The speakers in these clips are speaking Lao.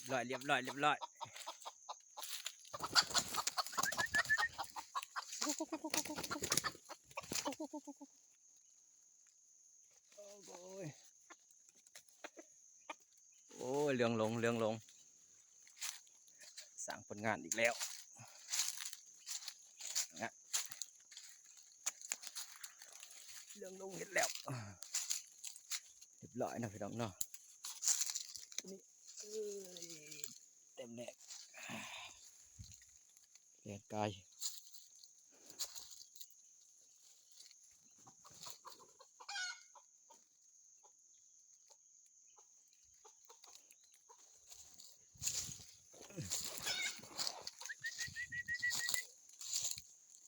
ບຮ້ອຍ ລຽບຮ້ອຍ ລຽບຮ້ອຍ. ໂອ້ຍ ໂອ້ຍ ເຫຼືອງລົງ ເຫຼືອງລົງ ສ້າງຜົນງານອີກແລ້ວນະ. ເລື່ອງລົງເຮັດແລ້ວ ລຽບຮ້ອຍເນາະພີ່ນ້ອງເນາະ. ນີ້ ເອີຍ ແຕ້ມແລກ ແລ່ນກາຍ.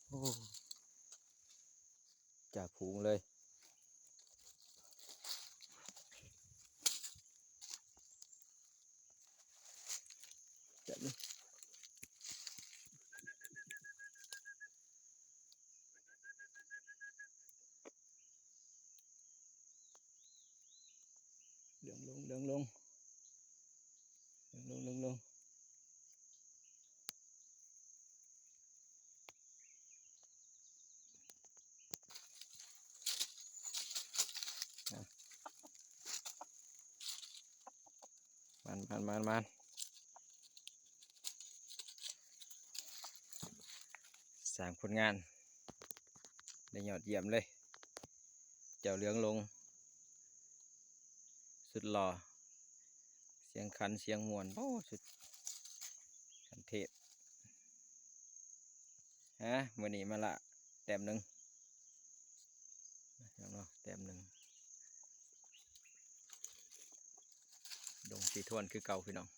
ໂອ້ ຈ່າຝູງເລີຍ ແບບນີ້. ເຫຼືອງລົງ ເຫຼືອງລົງ ເຫຼືອງລົງ ເຫຼືອງລົງ. ມານ ມານ ມານ ມານ ສ້າງຜົນງານໄດ້ຍອດຢ້ຽມເລີຍ ເຈົ້າເຫຼືອງລົງ ສຸດຫຼໍ່ ສຽງຂັນສຽງມ່ວນ ໂອ້ ສຸດ ຂັ້ນເທບ. ຮະ ມື້ນີ້ມາລະແຕ້ມໜຶ່ງເນາະ ແຕ້ມໜຶ່ງ ດົງສີທວນຄືເກົ່າພີ່ນ້ອງ.